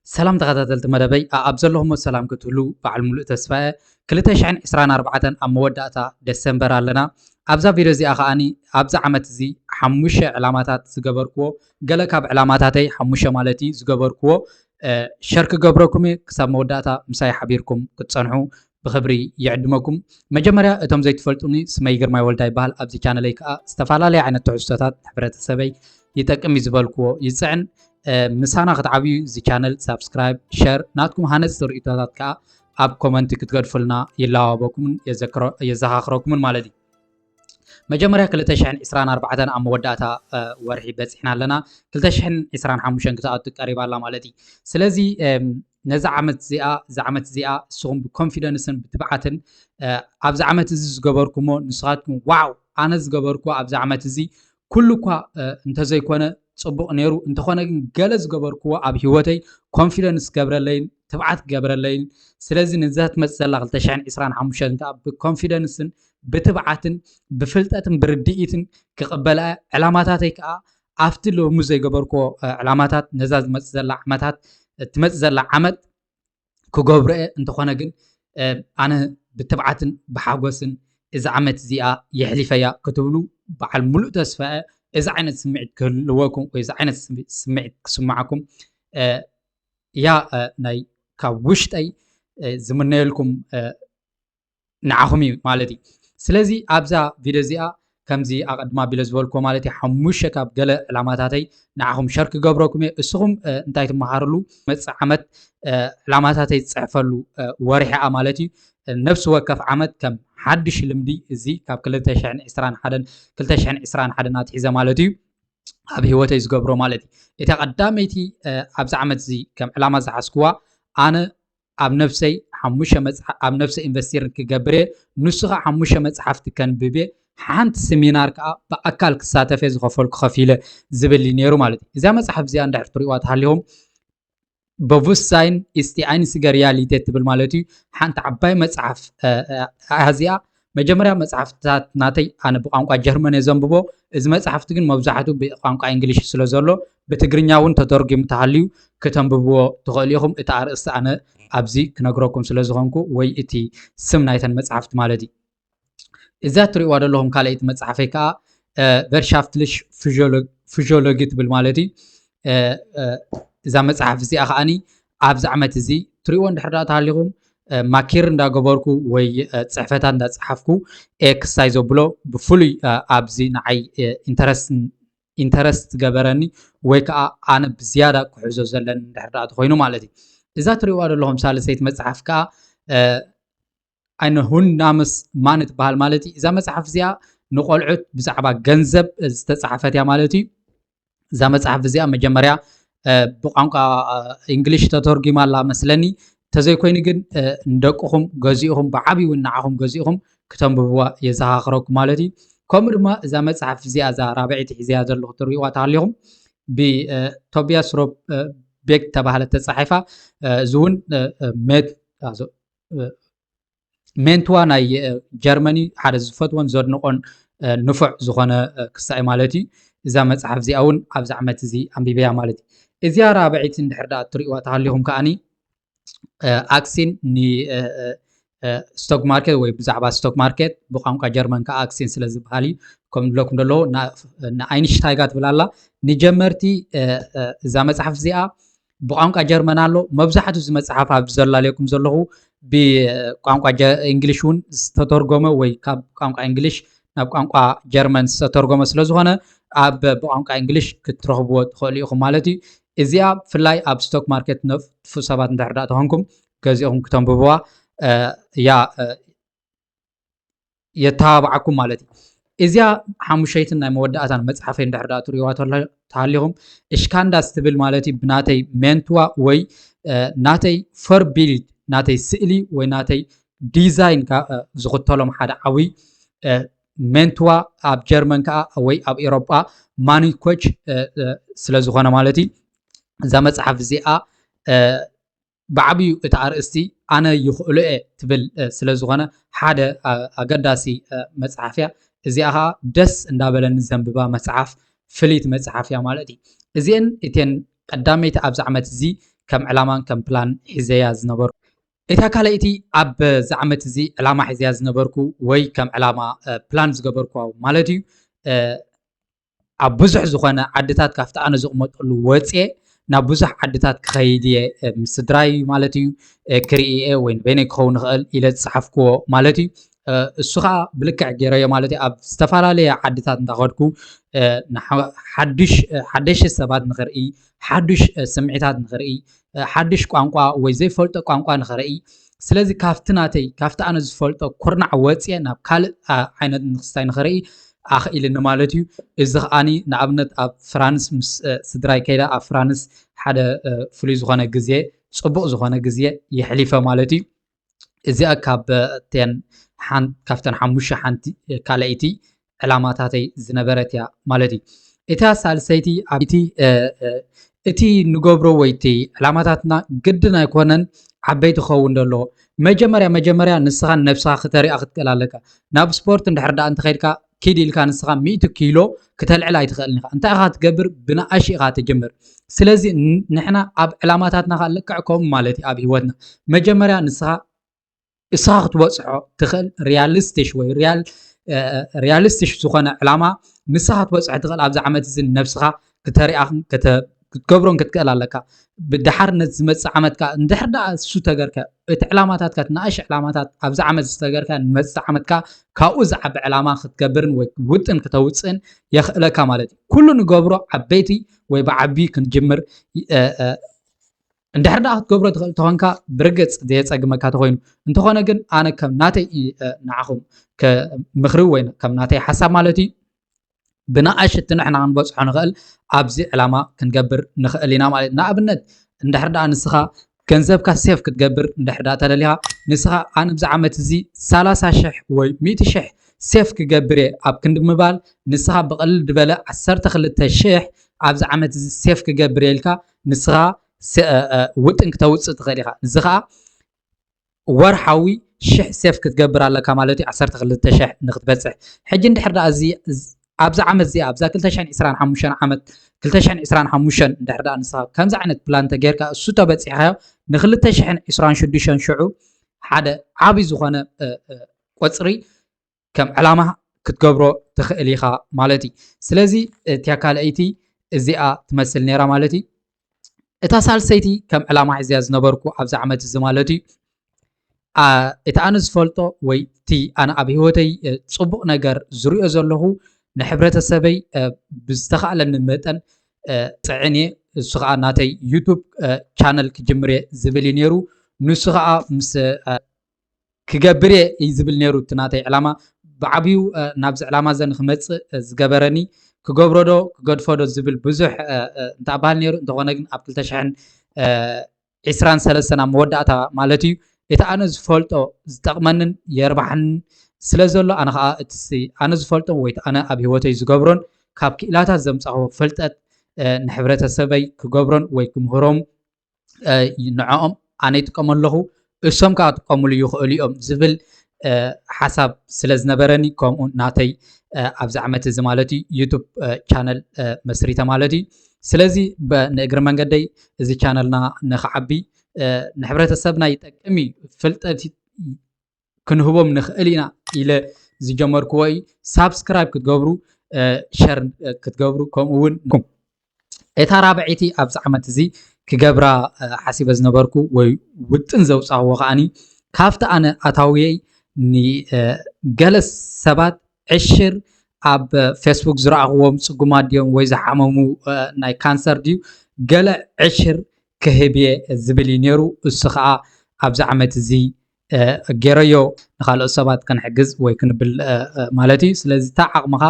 ሰላም ተኸታተልቲ መደበይ፣ ኣኣብ ዘለኹሞ ሰላም ክትህሉ በዓል ሙሉእ ተስፋ እየ። ክልተ ሽሕን ዕስራን ኣርባዕተን ኣብ መወዳእታ ደሰምበር ኣለና። ኣብዛ ቪድዮ እዚኣ ከኣኒ ኣብዚ ዓመት እዚ ሓሙሽተ ዕላማታት ዝገበርክዎ፣ ገለ ካብ ዕላማታተይ ሓሙሽተ ማለት እዩ ዝገበርክዎ፣ እ፣ ሸር ክገብረኩም እየ። ክሳብ መወዳእታ ምሳይ ሓቢርኩም ክትጸንሑ ብኽብሪ ይዕድመኩም። መጀመርያ እቶም ዘይትፈልጡኒ ስመይ ግርማይ ወልዳ ይበሃል። ኣብዚ ቻነለይ ከኣ ዝተፈላለየ ዓይነት ትሕዝቶታት ሕብረተሰበይ ይጠቅም እዩ ዝበልክዎ ይጽዕን። እ፣ ምሳና ክትዓብዩ እዚ ቻነል ሳብስክራይብ፣ ሸር፣ ናትኩም ሃነጽቲ ርእይቶታት ከኣ ኣብ ኮመንት ክትገድፉልና ይላዋበኩምን የዘክሮ-፣ የዘኻኽረኩምን ማለት እዩ። መጀመርያ ክልተ ሽሕን ዕስራን ኣርባዕተን ኣብ መወዳእታ፣ እ፣ ወርሒ በጺሕና ኣለና። ክልተ ሽሕን ዕስራን ሓሙሽተን ክትኣቱ ቀሪባ ኣላ ማለት እዩ። ስለዚ፣ እም፣ ነዛ ዓመት እዚኣ፣ እዛ ዓመት እዚኣ ንስኹም ብኮንፊደንስን ብትብዓትን፣ እ፣ ኣብዚ ዓመት እዚ ዝገበርኩሞ ንስኻትኩም ዋው ኣነ ዝገበርኩዎ ኣብዚ ዓመት እዚ ኩሉ እኳ፣ እ፣ እንተዘይኮነ ጽቡቕ ነይሩ፣ እንተኾነ ግን ገለ ዝገበርኩዎ ኣብ ህይወተይ ኮንፊደንስ ክገብረለይን ትብዓት ክገብረለይን፣ ስለዚ ነዛ ትመጽእ ዘላ ክልተ ሽሕን ዕስራን ሓሙሽተን ከኣ ብኮንፊደንስን ብትብዓትን ብፍልጠትን ብርድኢትን ክቕበላ ዕላማታተይ ከኣ ኣብቲ ሎሚ ዘይገበርክዎ፣ እ፣ ዕላማታት ነዛ ዝመጽእ ዘላ ዓመታት፣ ትመጽእ ዘላ ዓመት ክገብሮ እየ። እንተኾነ ግን፣ እ፣ ኣነ ብትብዓትን ብሓጎስን እዛ ዓመት እዚኣ የሕሊፈያ ክትብሉ በዓል ሙሉእ ተስፋ እየ። እዚ ዓይነት ስምዒት ክህልወኩም ወይ እዚ ዓይነት ስም-፣ ስምዒት ክስምዓኩም፣ እ፣ ያ፣ እ፣ ናይ ካብ ውሽጠይ፣ እ፣ ዝምነየልኩም፣ እ፣ ንዓኹም እዩ ማለት እዩ። ስለዚ ኣብዛ ቪድዮ እዚኣ ከምዚ ኣቐድማ ቢለ ዝበልኩዎ ማለት እዩ፣ ሓሙሽተ ካብ ገለ ዕላማታተይ ንዓኹም ሸር ክገብረኩም እየ። እስኹም፣ እ፣ እንታይ ትመሃርሉ መጽእ ዓመት፣ እ፣ ዕላማታተይ ዝጽሕፈሉ፣ እ፣ ወርሒ እያ ማለት እዩ። እ፣ ነፍሲ ወከፍ ዓመት ከም ሓድሽ ልምዲ እዚ ካብ ክልተ ሽሕን ዕስራን ሓደን፣ ክልተ ሽሕን ዕስራን ሓደን ኣትሒዘ ማለት እዩ ኣብ ህይወተይ ዝገብሮ ማለት እዩ። እታ ቀዳመይቲ፣ እ፣ ኣብዚ ዓመት እዚ ከም ዕላማ ዝሓዝክዋ ኣነ ኣብ ነፍሰይ ሓሙሽተ መጽሓ-፣ ኣብ ነፍሰይ ኢንቨስቲር ክገብር እየ። ንሱ ኸኣ ሓሙሽተ መጽሓፍቲ ከንብብ እየ። ሓንቲ ስሚናር ከኣ ብኣካል ክሳተፍ እየ ዝኸፈልኩ ከፊለ ዝብል እዩ ነይሩ ማለት እዩ። እዛ መጽሓፍ እዚኣ እንድሕር ትሪእዋ ተሃሊኹም፣ Bewusstsein ist die einzige Realität ትብል ማለት እዩ። ሓንቲ ዓባይ መጽሓፍ፣ እ፣ እ፣ እያ እዚኣ። መጀመርያ መጽሓፍትታት ናተይ ኣነ ብቋንቋ ጀርመን እየ ዘንብቦ። እዚ መጽሓፍቲ ግን መብዛሕትኡ ብቋንቋ እንግሊሽ ስለ ዘሎ ብትግርኛ እውን ተተርጒሙ ተሃልዩ ክተንብብዎ ትኽእሉ ኢኹም። እቲ ኣርእስቲ ኣነ ኣብዚ ክነግረኩም ስለ ዝኾንኩ ወይ እቲ ስም ናይተን መጽሓፍቲ ማለት እዩ። እዛ እትሪእዋ ዘለኹም ካልኣይቲ መጽሓፈይ ከኣ፣ እ፣ Wirtschaftliche Physiolo-፣ Physiologie ትብል ማለት እዩ። እ፣ እ፣ እዛ መጽሓፍ እዚኣ ከኣኒ ኣብዚ ዓመት እዚ ትሪእዎ እንድሕር ደኣ ተሃሊኹም፣ እ፣ ማኪር እንዳገበርኩ ወይ፣ እ፣ ጽሕፈታት እንዳጸሓፍኩ እየ ክሳይ ዘብሎ ብፍሉይ፣ እ፣ ኣብዚ ንዓይ፣ እ፣ ኢንተረስት፣ ኢንተረስት ዝገበረኒ ወይ ከኣ ኣነ ብዝያዳ ክሕዞ ዘለኒ እንድሕር ደኣ ተኾይኑ ማለት እዩ። እዛ ትሪእዋ ዘለኹም ሳልሰይቲ መጽሓፍ ከኣ፣ እ፣ Ein Hund namens Mann ትበሃል ማለት እዩ። እዛ መጽሓፍ እዚኣ ንቖልዑት ብዛዕባ ገንዘብ ዝተጻሕፈት እያ ማለት እዩ። እዛ መጽሓፍ እዚኣ መጀመርያ፣ እ፣ ብቋንቋ፣ እ፣ እንግሊሽ ተተርጒማ ኣላ መስለኒ። እንተዘይኮይኑ ግን፣ እ፣ ንደቅኹም ገዚእኹም፣ ብዓብዩ እውን ንዓኹም ገዚእኹም ክተንብብዋ የዘኻኽረኩም ማለት እዩ። ከምኡ ድማ እዛ መጽሓፍ እዚኣ፣ እዛ ራብዐይቲ ሒዘያ ዘለኹ ትርእይዋ ተሃሊኹም፣ ብ፣ እ፣ ቶቢያስ ሮብ፣ እ፣ ቤክ ተባህለት ተጻሒፋ፣ እ፣ እዚ እውን፣ እ፣ እ፣ ሜት-፣ ኣዞ-፣ እ፣ ሜንትዋ ናይ፣ እ፣ ጀርመኒ ሓደ ዝፈትዎን ዘድንቖን፣ እ፣ ንፉዕ ዝኾነ፣ እ፣ ክሳይ ማለት እዩ። እዛ መጽሓፍ እዚኣ እውን ኣብዚ ዓመት እዚ ኣንቢበያ ማለት እዩ። እዚኣ ራብዐይቲ እንድሕር ደኣ እትርእይዋ ተሃሊኹም ከኣኒ፣ እ፣ ኣክሲን ን-፣ እ፣ እ፣ እ፣ ስቶክ ማርኬት ወይ ብዛዕባ ስቶክ ማርኬት ብቋንቋ ጀርመን ከኣ ኣክሲን ስለ ዝበሃል እዩ። ከም ዝብለኩም ዘለኹ ና-፣ ንኣይንሽታይጋ ትብል ኣላ። ንጀመርቲ፣ እ፣ እ፣ እዛ መጽሓፍ እዚኣ ብቋንቋ ጀርመን ኣሎ። መብዛሕትኡ እዚ መጽሓፍ ኣብዚ ዘላልየኩም ዘለኹ ብቋንቋ ጀ-፣ እንግሊሽ እውን ዝተተርጎመ ወይ ካብ ቋንቋ እንግሊሽ ናብ ቋንቋ ጀርመን ዝተተርጎመ ስለ ዝኾነ ኣብ ብቋንቋ እንግሊሽ ክትረኽብዎ ትኽእሉ ኢኹም ማለት እዩ። እዚኣ ብፍላይ ኣብ ስቶክ ማርኬት ነጥፉ ሰባት እንድሕር ደኣ ተኾንኩም ገዚእኹም ክተንብብዋ፣ እ፣ እያ፣ እ፣ የተባብዓኩም ማለት እዩ። እዚኣ ሓሙሸይትን ናይ መወዳእታን መጽሓፈይ እንድሕር ደኣ ትርእይዋ ተሎ-፣ ተሃሊኹም፣ እሽካንዳስ ትብል ማለት እዩ ብናተይ ሜንትዋ ወይ፣ እ፣ ናተይ ፎርቢልድ፣ ናተይ ስእሊ ወይ ናተይ ዲዛይን ካ-፣ እ፣ ዝኽተሎም ሓደ ዓብይ፣ እ፣ ሜንትዋ ኣብ ጀርመን ከኣ ወይ ኣብ ኤሮጳ ማኒ ኮች፣ እ፣ እ፣ ስለ ዝኾነ ማለት እዩ። እዛ መጽሓፍ እዚኣ፣ እ፣ ብዓብዩ እቲ ኣርእስቲ ኣነ ይኽእሎ እየ ትብል፣ እ፣ ስለ ዝኾነ ሓደ፣ እ፣ ኣገዳሲ፣ እ፣ መጽሓፍ እያ። እዚኣ ኸኣ ደስ እንዳበለኒ ዘንብባ መጽሓፍ፣ ፍልይቲ መጽሓፍ እያ ማለት እዩ። እዚአን እተን ቀዳመይቲ ኣብዚ ዓመት እዚ ከም ዕላማን ከም ፕላን ሒዘያ ዝነበርኩ። እታ ካልኣይቲ ኣብዚ ዓመት እዚ ዕላማ ሒዘያ ዝነበርኩ ወይ ከም ዕላማ ፕላን ዝገበርኩ ማለት እዩ፣ ኣብ ብዙሕ ዝኾነ ዓድታት ካብቲ ኣነ ዝቕመጠሉ ወፅየ ናብ ብዙሕ ዓድታት ክኸይድ እየ፣ ምስ ስድራይ ማለት እዩ፣ ክርኢ እየ ወይ ንበይነይ ክኸውን ይኽእል ኢለ ዝፀሓፍክዎ ማለት እዩ። እሱ ከዓ ብልክዕ ገይረዮ ማለት እዩ። ኣብ ዝተፈላለየ ዓድታት እንዳኸድኩ ሓዱሽ ሓደሽቲ ሰባት ንኽርኢ፣ ሓዱሽ ስምዒታት ንኽርኢ፣ ሓዱሽ ቋንቋ ወይ ዘይፈልጦ ቋንቋ ንኽርኢ። ስለዚ ካብቲ ናተይ ካብቲ ኣነ ዝፈልጦ ኩርናዕ ወፅየ ናብ ካልእ ዓይነት ንክስታይ ንኽርኢ ኣኽኢልኒ ማለት እዩ። እዚ ከዓኒ ንኣብነት ኣብ ፍራንስ ምስ ስድራይ ከይደ ኣብ ፍራንስ ሓደ ፍሉይ ዝኾነ ግዜ፣ ፅቡቕ ዝኾነ ግዜ የሕሊፈ ማለት እዩ። እዚኣ ካብ እተን ካብተን ሓሙሽተ ሓንቲ ካልኣይቲ ዕላማታተይ ዝነበረት እያ ማለት እዩ። እታ ሳልሰይቲ ኣብቲ እቲ ንገብሮ ወይ እቲ ዕላማታትና ግድን ኣይኮነን ዓበይቲ ክኸውን ደለዎ። መጀመርያ መጀመርያ ንስኻን ነብስኻ ክተሪኣ ክትክእል ኣለካ። ናብ ስፖርት እንድሕር ደኣ እንተኸይድካ ኪድ ኢልካ ንስኻ ሚእቲ ኪሎ ክተልዕል ኣይትኽእልን ኢኻ። እንታይ ኢኻ ትገብር? ብንኣሽ ኢኻ ትጅምር። ስለዚ ንሕና ኣብ ዕላማታትና ከዓ ልክዕ ከምኡ ማለት እዩ ኣብ ህይወትና። መጀመርያ ንስኻ እስኻ ክትበፅሖ ትኽእል ሪያሊስቲሽ ወይ ሪያል ሪያሊስቲሽ ዝኾነ ዕላማ ንስኻ ክትበፅሖ ትኽእል ኣብዚ ዓመት እዚ ነብስኻ ክተሪኣኽን ክትገብሮን ክትክእል ኣለካ። ብድሓር ነቲ ዝመፅእ ዓመትካ እንድሕር ደኣ እሱ ተገርካ እቲ ዕላማታትካ እቲ ንኣሽ ዕላማታት ኣብዚ ዓመት ዝተገርካ ንመፅእ ዓመትካ ካብኡ ዝዓቢ ዕላማ ክትገብርን ወይ ውጥን ክተውፅእን የኽእለካ ማለት እዩ። ኩሉ ንገብሮ ዓበይቲ ወይ ብዓቢ ክንጅምር እንድሕር ደኣ ክትገብሮ ትኽእል ተኾንካ ብርግፅ ዘየፀግመካ ተኾይኑ፣ እንተኾነ ግን ኣነ ከም ናተይ ንዓኹም ምኽሪ ወይ ከም ናተይ ሓሳብ ማለት እዩ ብንኣሽቲ ንሕና ክንበፅሖ ንኽእል ኣብዚ ዕላማ ክንገብር ንኽእል ኢና ማለት እዩ። ንኣብነት እንድሕር ደኣ ንስኻ ገንዘብካ ሴፍ ክትገብር እንድሕር ደኣ ተደሊኻ ንስኻ ኣነ ብዚ ዓመት እዚ ሰላሳ ሽሕ ወይ ሚእቲ ሽሕ ሴፍ ክገብር እየ ኣብ ክንዲ ምባል ንስኻ ብቐልል ዝበለ ዓሰርተ ክልተ ሽሕ ኣብዚ ዓመት እዚ ሴፍ ክገብር እየ ኢልካ ንስኻ ውጥን ክተውፅእ ትኽእል ኢኻ። እዚ ከዓ ወርሓዊ ሽሕ ሴፍ ክትገብር ኣለካ ማለት እዩ፣ ዓሰርተ ክልተ ሽሕ ንክትበፅሕ። ሕጂ እንድሕር ደኣ እዚ ኣብዚ ዓመት እዚኣ ኣብዛ ክልተ ሽሕን ዕስራን ሓሙሽተን ዓመት ክልተ ሽሕን ዕስራን ሓሙሽተን እንድሕር ደኣ ንስኻ ከምዚ ዓይነት ፕላን ተጌርካ እሱ ተበፂሕካዮ ንክልተ ሽሕን ዕስራን ሽዱሽተን ሽዑ ሓደ ዓብዪ ዝኾነ ቆፅሪ ከም ዕላማ ክትገብሮ ትኽእል ኢኻ ማለት እዩ። ስለዚ እቲያ ካልኣይቲ እዚኣ ትመስል ነይራ ማለት እዩ። እታ ሳልሰይቲ ከም ዕላማ ሒዝያ ዝነበርኩ ኣብዚ ዓመት እዚ ማለት እዩ እቲ ኣነ ዝፈልጦ ወይ እቲ ኣነ ኣብ ህይወተይ ፅቡቕ ነገር ዝሪኦ ዘለኹ ንሕብረተሰበይ ብዝተኻእለኒ መጠን ፅዕን እየ። እሱ ከዓ ናተይ ዩቱብ ቻነል ክጅምር እየ ዝብል እዩ ነይሩ። ንሱ ከዓ ምስ ክገብር እየ እዩ ዝብል ነይሩ እቲ ናተይ ዕላማ። ብዓብዩ ናብዚ ዕላማ ዘ ንክመፅእ ዝገበረኒ ክገብሮ ዶ ክገድፎ ዶ ዝብል ብዙሕ እንተባህል ነይሩ። እንተኾነ ግን ኣብ ክልተ ሽሕን ዕስራን ሰለስተን ኣብ መወዳእታ ማለት እዩ እቲ ኣነ ዝፈልጦ ዝጠቕመንን የርባሕንን ስለ ዘሎ ኣነ ከዓ እቲ ኣነ ዝፈልጦ ወይ ኣነ ኣብ ህይወተይ ዝገብሮን ካብ ክኢላታት ዘምፃኹ ፍልጠት ንሕብረተሰበይ ክገብሮን ወይ ክምህሮም ንዕኦም ኣነ ይጥቀሙ ኣለኹ እሶም ከዓ ክጥቀሙሉ ይኽእሉ እዮም ዝብል ሓሳብ ስለ ዝነበረኒ ከምኡ ናተይ ኣብዚ ዓመት እዚ ማለት እዩ ዩቱብ ቻነል መስሪተ ማለት እዩ። ስለዚ ንእግሪ መንገደይ እዚ ቻነልና ንክዓቢ ንሕብረተሰብና ይጠቅም እዩ ፍልጠት ክንህቦም ንኽእል ኢና ኢለ ዝጀመርክዎ እዩ። ሳብስክራይብ ክትገብሩ ሸር ክትገብሩ ከምኡ እውን እታ ራብዐይቲ ኣብዚ ዓመት እዚ ክገብራ ሓሲበ ዝነበርኩ ወይ ውጥን ዘውፃእዎ ከዓኒ ካብቲ ኣነ ኣታውየይ ንገለ ሰባት ዕሽር ኣብ ፌስቡክ ዝረኣኽዎም ፅጉማት ድዮም ወይ ዝሓመሙ ናይ ካንሰር ድዩ ገለ ዕሽር ክህብ እየ ዝብል እዩ ነይሩ። እሱ ከዓ ኣብዚ ዓመት እዚ ገይረዮ ንካልኦት ሰባት ክንሕግዝ ወይ ክንብል ማለት እዩ። ስለዚ እታ ዓቕምኻ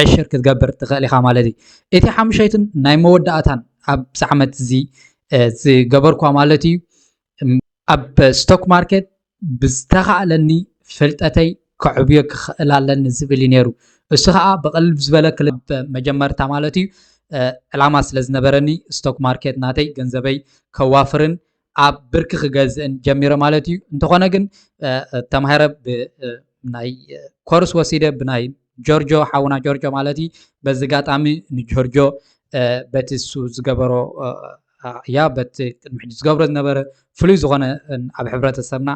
ዕሽር ክትገብር ትኽእል ኢኻ ማለት እዩ። እቲ ሓሙሸይትን ናይ መወዳእታን ኣብዚ ዓመት እዚ ዝገበርኳ ማለት እዩ ኣብ ስቶክ ማርኬት ብዝተኻእለኒ ፍልጠተይ ከዕብዮ ክኽእል ኣለኒ ዝብል እዩ ነይሩ። እሱ ከዓ ብቐልብ ዝበለ ክልብ መጀመርታ ማለት እዩ ዕላማ ስለ ዝነበረኒ ስቶክ ማርኬት ናተይ ገንዘበይ ከዋፍርን ኣብ ብርኪ ክገዝእን ጀሚረ ማለት እዩ። እንተኾነ ግን ተማሂረ ናይ ኮርስ ወሲደ ብናይ ጆርጆ ሓውና ጆርጆ ማለት እዩ። በዚ ጋጣሚ ንጆርጆ በቲ እሱ ዝገበሮ ያ በቲ ቅድሚ ሕጂ ዝገብሮ ዝነበረ ፍሉይ ዝኾነ ኣብ ሕብረተሰብና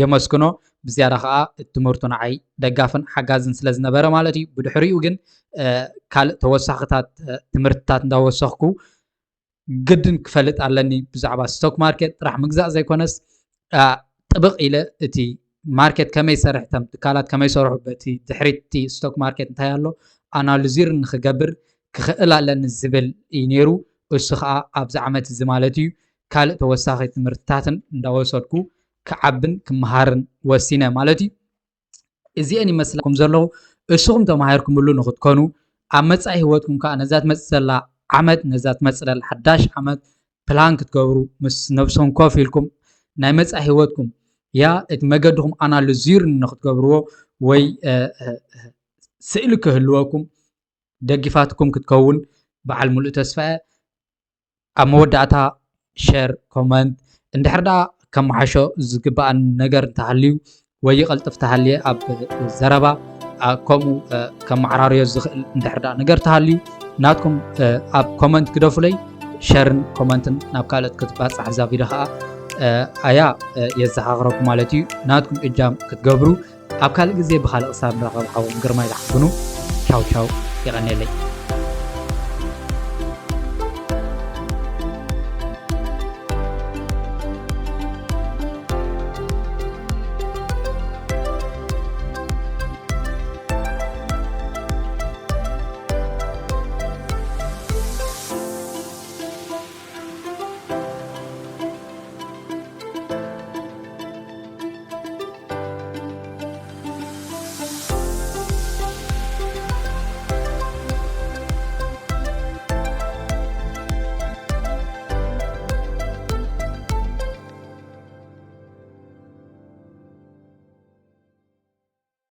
የመስግኖ። ብዝያዳ ከዓ ትምህርቱ ንዓይ ደጋፍን ሓጋዝን ስለ ዝነበረ ማለት እዩ። ብድሕሪኡ ግን ካልእ ተወሳኽታት ትምህርትታት እንዳወሰኽኩ ግድን ክፈልጥ ኣለኒ ብዛዕባ ስቶክ ማርኬት ጥራሕ ምግዛእ ዘይኮነስ ጥብቕ ኢለ እቲ ማርኬት ከመይ ይሰርሕ፣ እቶም ትካላት ከመይ ይሰርሑ፣ በቲ ድሕሪት እቲ ስቶክ ማርኬት እንታይ ኣሎ ኣናሊዚር ንክገብር ክኽእል ኣለኒ ዝብል እዩ ነይሩ። እሱ ከዓ ኣብዚ ዓመት እዚ ማለት እዩ ካልእ ተወሳኺ ትምህርትታትን እንዳወሰድኩ ክዓብን ክመሃርን ወሲነ ማለት እዩ። እዚአን ይመስላኩም ዘለኹ። እስኹም ተማሂርኩምሉ ንክትኮኑ ኣብ መፃኢ ህይወትኩም ከዓ ነዛ ትመፅእ ዘላ ዓመት ነዛ ትመፅእ ዘላ ሓዳሽ ዓመት ፕላን ክትገብሩ ምስ ነብስኹም ኮፍ ኢልኩም ናይ መፃኢ ህይወትኩም ያ እቲ መገድኹም ኣናልዚር ንክትገብርዎ ወይ ስእሊ ክህልወኩም ደጊፋትኩም ክትከውን በዓል ሙሉእ ተስፋ እየ። ኣብ መወዳእታ ሸር ኮመንት እንድሕር ደኣ ከመሓሾ ዝግበኣን ነገር እንተሃልዩ ወይ ይቐልጥፍ ተሃልየ ኣብ ዘረባ ከምኡ ከመዓራርዮ ዝኽእል እንድሕር ደኣ ነገር ተሃልዩ ናትኩም ኣብ ኮመንት ግደፉለይ። ሸርን ኮመንትን ናብ ካልኦት ክትባፃሕ እዛ ቪድዮ ከዓ ኣያ የዘኻኽረኩም ማለት እዩ። ናትኩም እጃም ክትገብሩ ኣብ ካልእ ግዜ ብካልእ ክሳብ ንራኸብ ሓዎም ግርማይ ዝሓፍኑ ቻው ቻው። የቐንየለይ።